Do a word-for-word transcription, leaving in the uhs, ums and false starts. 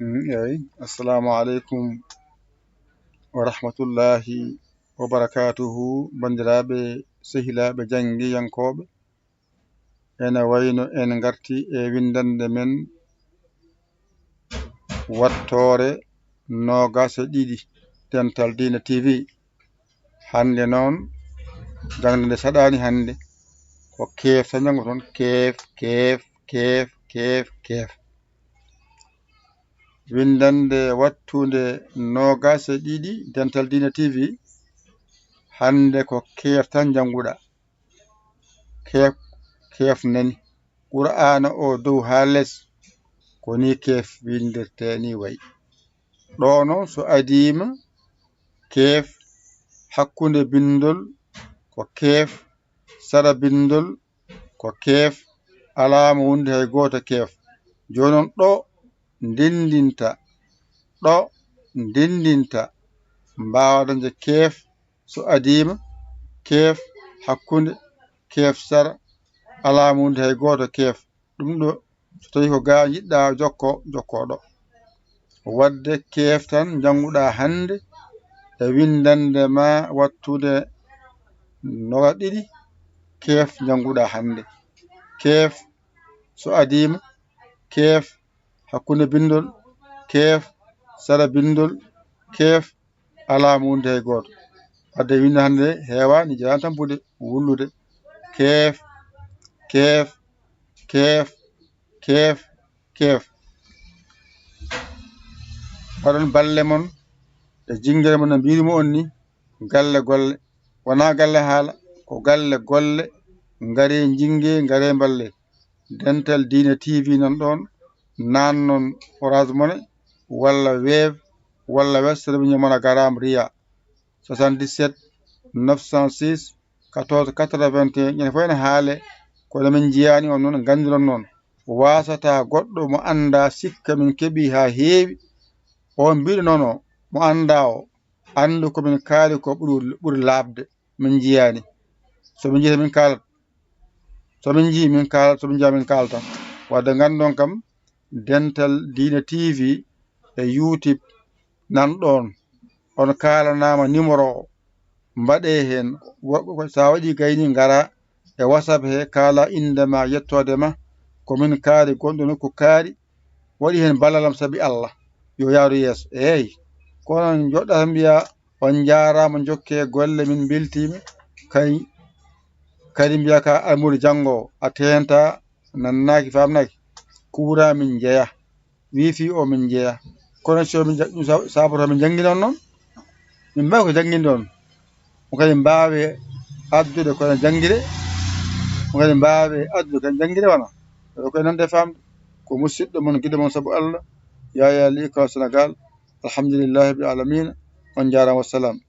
Mm, eyi. Assalamu aleykum wa rahmatullahi wa barakatuhu, banndiraaɓe, sehilaaɓe, janngiyankooɓe. Ene wayno en ngarti e winndannde men wattoore noogaas e ɗiɗi, Dental Diina T V. Hannde noon, jaŋde nde saɗaani hannde. Ko keef tan njanngoton, keef, keef, keef, keef, keef. Winndannde wattunde noogaas e ɗiɗi, Dental Diina T V. Hannde ko keef tan njannguɗaa. Keef, keef nani. Qur'aana o dow haa les, ko ni keef winndirtee, ni wayi. Ɗo noon, so adiima, keef hakkunde binndol ko keef, sara binndol ko keef, alaa mo wondi hay gooto keef. Jooni noon, ɗo ndenndinta, ɗo ndenndinta, mbaawa dañde keef, so adiima, keef hakkunde, keef sara, alaa mo wondi hay gooto keef. Ɗum ɗo, so tawii ko ga njiɗɗaa jokko, jokko ɗo. Waɗde keef tan njannguɗaa hannde e winndannde ma wattunde noogaas ɗiɗi, keef njannguɗaa hannde. Keef so adiima, keef hakkunde binndol, keef sara binndol, keef alaa mo wondi hay gooto. Wadde winnde hannde heewaani, jaaraani tampude, wullude. Keef, keef, keef, keef, keef. Mbaɗon balle mon e jinngere mon no mbiirumi on ni, galle golle. Wonaa galle haala, ko galle golle. Ngaree njinnge, ngaree mballe. Dental Diina T V nan ɗoon, nan noon Orange Money, walla Wave, walla Western Union, MoneyGram, Ria. Soixante-dix-sept neuf cent six quatorze quatre-vingt-un, ñande fof ene haale, kono min njiyaani on noon, nganndiron noon. Waasata goɗɗo mo anndaa sikka min keɓii haa heewi, on mbiɗo noon o, mo anndaa o, anndu ko min kaali ko ɓuri, ɓuri laaɓde, min njiyaani. So min njiyii min kaalat, so min njii min kaalat, so min njaa min kaalata. Wadde nganndon kam, Dental Diina T V e YouTube nan ɗoon. On kaalanaama numéro o, mbaɗee heen. Woɓɓe ko so a waɗii gayni ngara e WhatsApp he, kaala innde ma, yettoode ma, ko min kaari, gonɗo nokku kaari, waɗi heen ballal am sabi Allah, yo yahru yeeso. Eey, kono njoɗɗata mbiya, on njaaraama, njokkee golle, min mbeltiima. Kay, kadi mbiya ka almuudo janngo, a teenta, nannaaki, faamnaaki. Kuuraa min njeya, wifi o min njeya, connexion min ja-, ɗum sa-, saboto min njannginon noon. Min mbaawi ko jannginde on. Mo kadi mbaawe addude kono janngire, mo kadi mbaawe addude kono janngire wana. Ko koye nande faamde. Ko musidɗo mon, giɗo mon sabu Allah, Yaya Ly, Ikra Sénégal. Alhamdulillahi rabbil alamina. On njaaraama, wassalam.